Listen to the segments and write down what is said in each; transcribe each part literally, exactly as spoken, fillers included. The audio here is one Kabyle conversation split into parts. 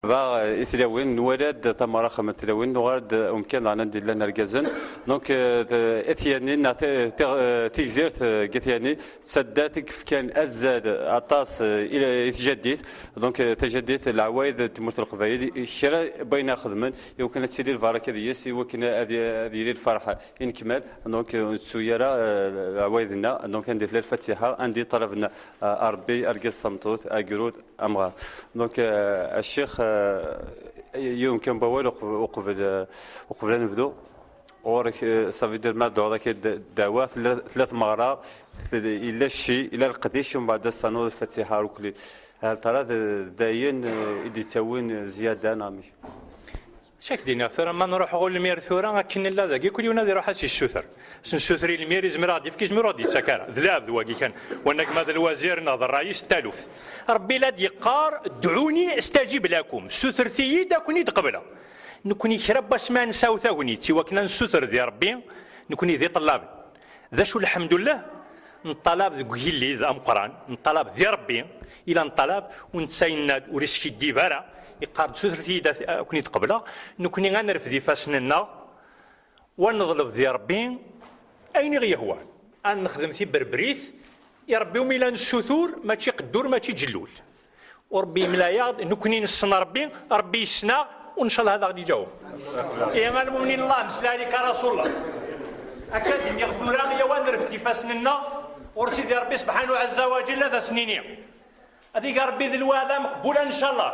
Ba, i tlawin, nwala-d tameɣra n tlawin, nuɣal-d umkan daɣen anda llan irgazen. Donc, euh, At Yanni, neɣ ti- ti- euh, tigzirt, euh, n At Yanni, d taddart i yefkan azal aṭas, euh, i i tjaddit. Donc, euh, tajaddit, leɛwayed n tmurt n Leqbayel, kra n wayen ara xedmen, i wakken ad tili lbaraka deg-s, i wakken ad ad yili lferḥ inekmal. Donc, euh, ur nettu ara, euh, leɛwayed-nneɣ. Donc, anda tella lfatiḥa, anda i ṭṭalaben, euh, a Rebbi, argaz, tameṭṭut, agrud, amɣar. Donc, euh, a ccix, euh, yiwen kan n wawal uqb- uqbel, euh, uqbel ad nebdu. Ɣur-k, euh, ça veut dire ma d-ɣur-k d- ddawa, tella tella tmeɣra, tella- yella cci, yella leqdic, umbeɛd ad s-ternuḍ lfatiḥa rukli. Hal tara d- d ayen, euh, i d-yettawin zzyada neɣ amek? Sak d-iniɣ tura, ma nruḥ ɣur lmir tura, akken nella dagi, kul yiwen ad iruḥ ad s-yessuter. S-nessuter i lmir, izmer ad ɣ-d-yefk, izmer ur ɣ-d-yettak ara. D lɛebd wagi kan. Wanag ma d lwazir neɣ d ṛṛayis, d taluft. Ṛebbi la d-yeqqar, "Dɛuni astajib lakum." Sutret-iyi-d, ad ken-id-qebleɣ. Nekni kra n wass ma nesɛu tagnit i wakken ad nessuter di Ṛebbi, nekni d iṭellaben. D acu, lḥemdullah, neṭṭalab deg ugillid ameqqran, neṭṭalab di Ṛebbi, ila neṭṭalab, u netta yenna-d ur iskiddib ara, yeqqar-d, "Sutret-iyi-d, ad, ad ken-id-qebleɣ." Nekni ad nerfed ifassen-nneɣ, u ad neḍleb di Ṛebbi ayen i ɣ-yehwan. Ad nexdem tiberbrit i Ṛebbi umi la nessutur, mačči qeddur, mačči ǧellul. U Ṛebbi yemla-yaɣ-d, nekni nessen Ṛebbi, Ṛebbi yessen-aɣ, u ncallah ad aɣ-d-iǧaweb. Ihi a lmumnin, Allah mesla alik a Rasul Allah. Akka d-nniɣ tura, yaw ad nerfed ifassen-nneɣ ɣur Sidi Ṛebbi subḥanahu ɛazza wa ǧell, ad as-nini. Ad ig Ṛebbi d lweɛda meqbula ncallah.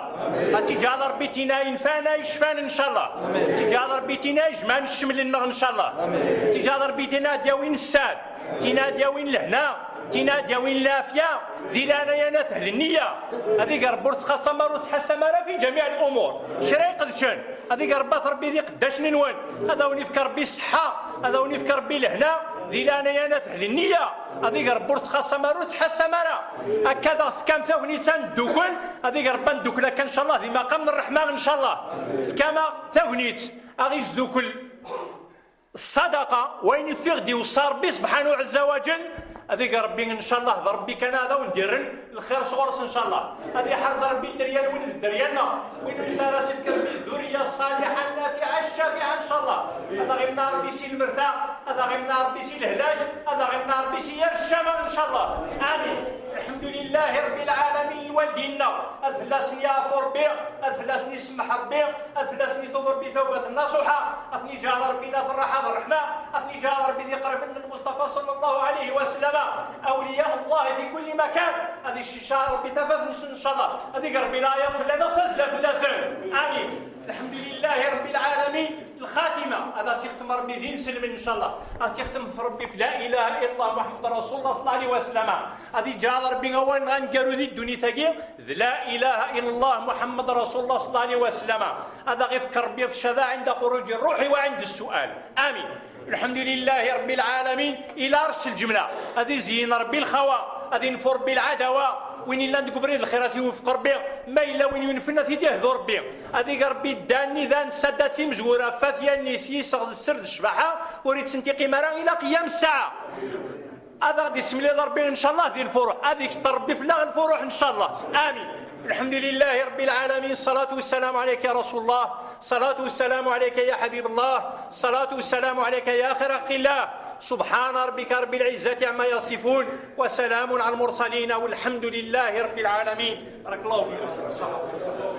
Ad tt-iǧɛel Ṛebbi tina yenfan, yecfan ncallah. Ad tt-iǧɛel Ṛebbi tina yejmaɛen cceml-nneɣ ncallah. Ad tt-iǧɛel Ṛebbi tina ad d-yawin sseɛd, tina ad d-yawin lehna, tina ad d-yawin lɛafya, di leɛnaya n at ahl nniya. Ad ig Ṛebbi ur ttxaṣam ara, ur ttḥassam ara fi ǧamiɛ lumur. Kra iqedcen, ad ig Ṛebbi ad t-Ṛebbi d iqeddacen-nwen. Ad awen-ifk Ṛebbi ṣṣeḥḥa, ad awen-ifk Ṛebbi lehna, di leɛnaya n at ahl nniya. Ad ig Ṛebbi ur ttxaṣam ara, ur ttḥassam ara. Akka ad aɣ-tefkam tagnit ad neddukel, ad ig Ṛebbi ad neddukel akka ncallah di maqam n ṛṛeḥma ncallah. Tefkam-aɣ tagnit, aɣ-isdukel ṣṣadaqa, wayen i fiɣ d-iweṣṣa Ṛebbi subḥanahu ɛazza wa ǧell. Ad ig Ṛebbi ncallah d Ṛebbi kan ad awen-d-irren lxir sɣur-s ncallah. Ad iḥrez Ṛebbi dderya-nwen d dderya-nneɣ. Win umi s ara s-ifk Ṛebbi ddurriya ṣṣaliḥa nnafiɛa ccafiɛa ncallah. Ad aɣ-imneɛ Ṛebbi si lmerta, ad aɣ-imneɛ Ṛebbi si lehlak, ad aɣ-imneɛ Ṛebbi si yir ccama ncallah. Amin. Lḥemdulillahi Ṛebbi lɛalamin, lwaldin-nneɣ ad fell-asen yeɛfu Ṛebbi, ad fell-asen isemmeḥ Ṛebbi, ad fell-asen itub Ṛebbi tawbat nasuḥa, ad ten-iǧɛel Ṛebbi la ferraḥa d ṛṛeḥma, ad ten-iǧɛel Ṛebbi d iqerben n Lmuṣṭafa ṣalla Llahu ɛalayhi wa sallam, awliya Llah fi kulli makan, ad iccica Ṛebbi tafat-nsen ncallah, ad ig Ṛebbi layaḍ fell-aneɣ, tazzla fell-asen. Amin. Lḥemdulillahi Ṛebbi lɛalamin. Lxatima, ad aɣ-tt-ixtem Ṛebbi d inselmen ncallah, ad aɣ-tt-ixtem f Ṛebbi f la ilaha illallah Muḥemmed Rasulullah ṣalla Llahu ɛalayhi wa sallam. Ad iǧɛel Ṛebbi awal-nneɣ aneggaru di ddunit-agi d la ilaha illallah Muḥemmed Rasulullah ṣalla Llahu ɛalayhi wa sallam. Ad aɣ-ifk Ṛebbi f ccada ɛinda xuruǧi ṛṛuḥi wa ɛinda ssual. Amin. Lḥemdulillahi Ṛebbi lɛalamin. Ila ṛṛec lǧemla, ad izeyyen Ṛebbi lxawa, ad infu Ṛebbi lɛadawa. Win illan deg ubrid lxir ad t-iwefq Ṛebbi, ma yella win yunfen ad t-id-ihdu Ṛebbi. Ad ig Ṛebbi ddan idan sadda d timezwura, fatya-nni s yiseɣ d sser d ccbaḥa, ur ittsentiqim ara ila qiyam ssaɛa. Ad aɣ-d-issemlil Ṛebbi ncallah di lfuruḥ, ad ikeṭṭer Ṛebbi fell-aɣ lfuruḥ ncallah. Amin. الحمد لله رب العالمين، الصلاة والسلام عليك يا رسول الله، الصلاة والسلام عليك يا حبيب الله، الصلاة والسلام عليك يا خير خلق الله. سبحان ربك رب العزة عما يصفون، وسلام على المرسلين، والحمد لله رب العالمين. بارك الله فيكم.